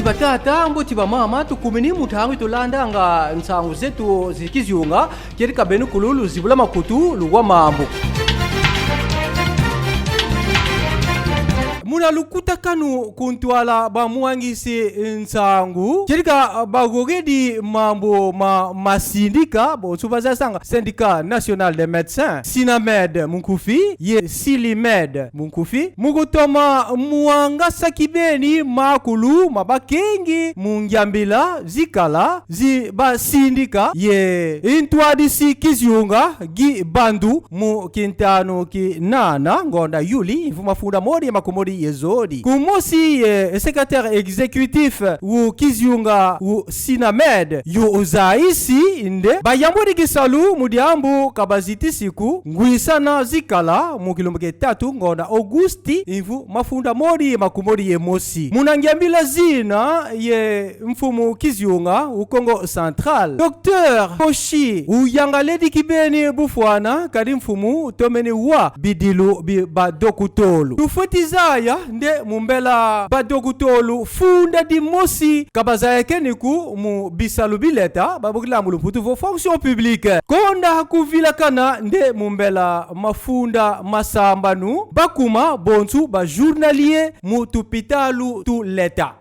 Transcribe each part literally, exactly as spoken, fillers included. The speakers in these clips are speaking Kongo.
Batata, mbote bamama, tukumini mu ntangu yi tulandanga nsangu zetu zi kizunga, kedika benu kulu luzibula makutu, luwa mambu. Muna lukutakanu ku ntwala bamwangisi nsangu, kedika bagogedi mambu ma, ma sindika, bonso bazayisanga Syndicat National des Médecins, Synamed mu nkufi, ye Sylimed mu nkufi, mu kutoma mwangasa kibeni makulu ma bakengi mu ngiambila zikala zi basindika ye ntwadisi kizunga Guy Bandu mu kintanu ki nana ngonda Yuli, mvu mafunda modi ye makumodi ye zodi. Kumosi ye secrétaire exécutif wu kizunga wu Synamed, yu uzayisi nde bayambudi kisalu mu diambu ka bazitisi ko ngwisana zikala mu kilumbu ki tatu ngonda Augusti, mvu mafunda modi ye makumodi ye mosi. Muna ngiambila zina ye mfumu kizunga wu Kongo Central, Docteur Koshi, uyangaledi kibeni bufwana kadi mfumu tomeni wa bidilu bi badokutolo. Tufweti zaya nde mu mbela badokutolo funda dimosi ka bazayakeni ko mu bisalu bi leta, babokila mu lumputu vo fonction publique. Konda kuvilakana nde mu mbela mafunda masambanu, bakuma bonso ba journalier mu tupitalu tu leta.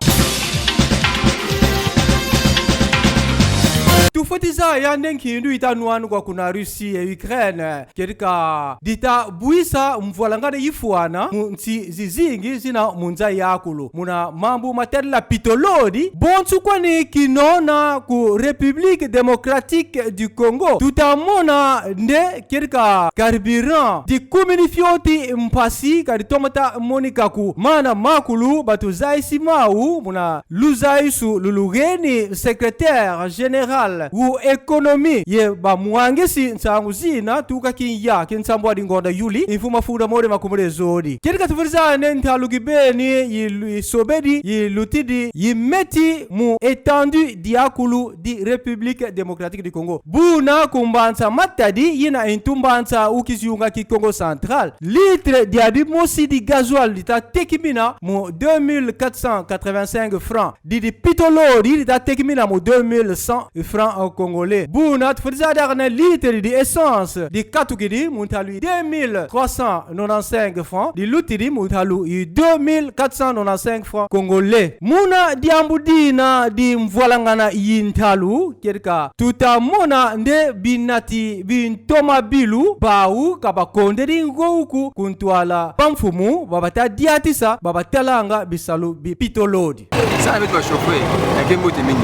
Tufweti zaya nde nkindu yita nwanuka kuna Russie ye Ukraine, kedika dita bwisa mvwalangana yifwana mu nsi zizingi zina mu nza yakulu. Muna mambu matadila pitolodi, bonso kwani kinona ku République Démocratique du Congo, tuta mona nde kedika carburant dikumini fioti mpasi ka ditoma ta monika ko. Mana makulu batuzayisi mau muna luzayisu lu lugeni secrétaire général wu économie ye bamwangisi nsangu zina tuka kinya ki nsambwadi ngonda Yuli, mvu mafunda modi makumodi ye zodi. Kedika tufweti zaya nde ntalu kibeni yi lu-, yi sobedi, yi lutidi, yi meti mu étendue diakulu di République Démocratique du Congo. Buna ku mbanza Matadi, yina ntu mbanza wu kizunga ki Kongo Central, litre dia dimosi di gasoil dita tekimina mu deux mille quatre cent quatre-vingt-cinq francs. Di, di pitolodi dita tekimina mu deux mille cent francs, euh, congolais. Buna tufweti zaya diaka nde litre di essence dikatukidi mu ntalu yi deux mille trois cent nonante-cinq francs, dilutidi mu ntalu yi deux mille quatre cent nonante-cinq francs congolais. Muna diambu dina di mvwalangana yi ntalu, kedika tuta mona nde binati bi ntomabilu, bau ka bakondedi ngogo ko ku ntwala bamfumu ba bata diatisa ba batalanga bisalu bi pitolodi. Samu na beto ba chauffeur, ya ke mbote mingi.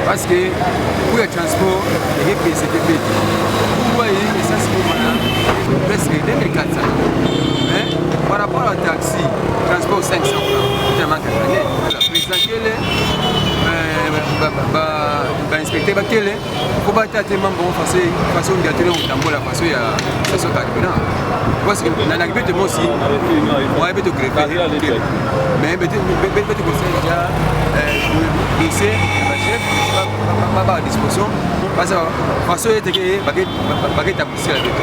Parce que coût ya transport ya ke baisser, ke baisser. Pourquoi il essence pour moi presque deux mille quatre cents. Hein? Par rapport à taxi, transport cinq cents francs. Tellement que président kele, euh, ba, ba, ba, ba inspecteur ba kele, faut battre mambu façon, façon ya tele utambula façon ya, façon carburant. Parce que na, na beto mosi, ouais, beto grève. Mais beto, beto, beto conseil déjà, euh, lycée, ba chef, ba, ba, ba, ba disposition, parce que façon ya teke, ba ke, ba, ba, ba ke tabu sila beto.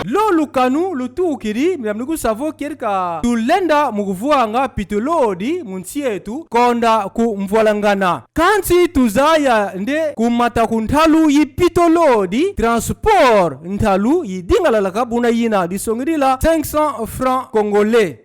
Lo lukanu lutukidi, mina mnuku savo kedika tulenda mu kuvwanga pitolodi mu nsi yetu, konda ku mvwalangana. Kansi tuzaya nde kumata ku ntalu yi pitolodi, transport, ntalu yi dingalalaka, buna yina disongidila cinq cents francs congolais.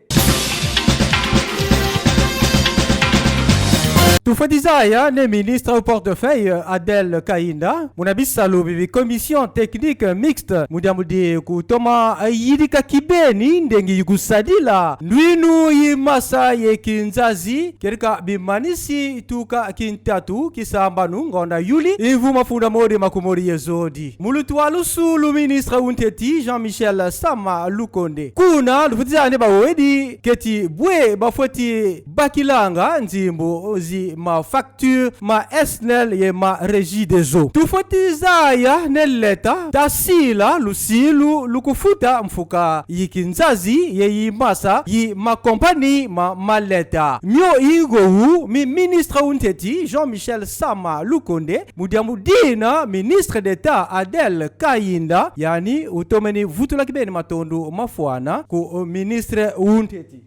Tufweti zaya nde ministre au portefeuille, Adèle Kayinda, muna bisalu bi, bi commission technique mixte, mu diambu di kutoma yidika kibeni ndengi yi kusadila ndwinu yi masa ye kinzazi, kedika bimanisi tuka kintatu ki sambanu ngonda Yuli, mvu mafunda modi makumodi ye zodi. Mu lutwadusu lu ministre wu nteti Jean-Michel Sama Lukonde, kuna lufweti zaya nde bawedi keti bwe bafweti bakilanga nzimbu zi ma facture ma SNEL ye ma Regideso. Tufweti zaya nde leta ta sila lusilu lu kufuta mfuka yi kinzazi ye yi masa yi ma compagnie ma, ma leta. Mio i ngogo mi ministre wu nteti Jean-Michel Sama Lukonde, mu diambu dina ministre d'État Adèle Kayinda, yandi utomeni vutula kibeni matondo mafwana ku, uh, ministre wu nteti.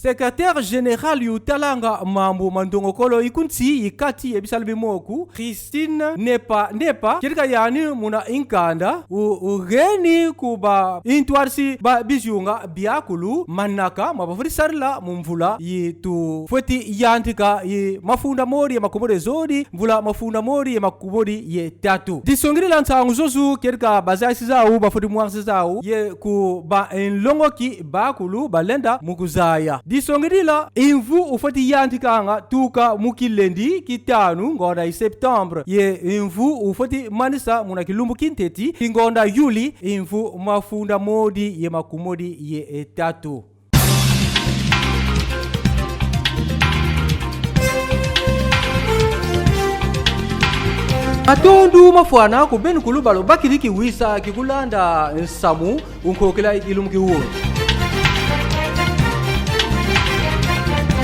Secrétaire général yu talanga mambu ma ndongokolo yi ku nsi, yi kati ye bisalu bi moko, Christine Nepa Nepa, kedika yani muna nkanda u, ugeni ku ba ntwadisi ba bizunga biakulu manaka ma bafweti sadila mu mvula yi tufweti yantika, yi mafunda modi ye makumodi ye zodi, mvula mafunda modi ye makumodi ye tatu. Disongidila nsangu zozo, kedika bazayisi zau bafweti mwanisa zau ye ku ba nlongoki bakulu balenda mu kuzaya. Disongidila, mvu ufweti yantikanga tuka mu kilendi ki tanu ngonda yi septembre, ye mvu ufweti manisa muna kilumbu ki ntete ki ngonda yuli, mvu mafunda modi ye makumodi ye tatu. Matondo mafwana ku beno kulu ba lubakidi kiwisa ki kulanda nsamu u nkokila yi lumbu ki wu.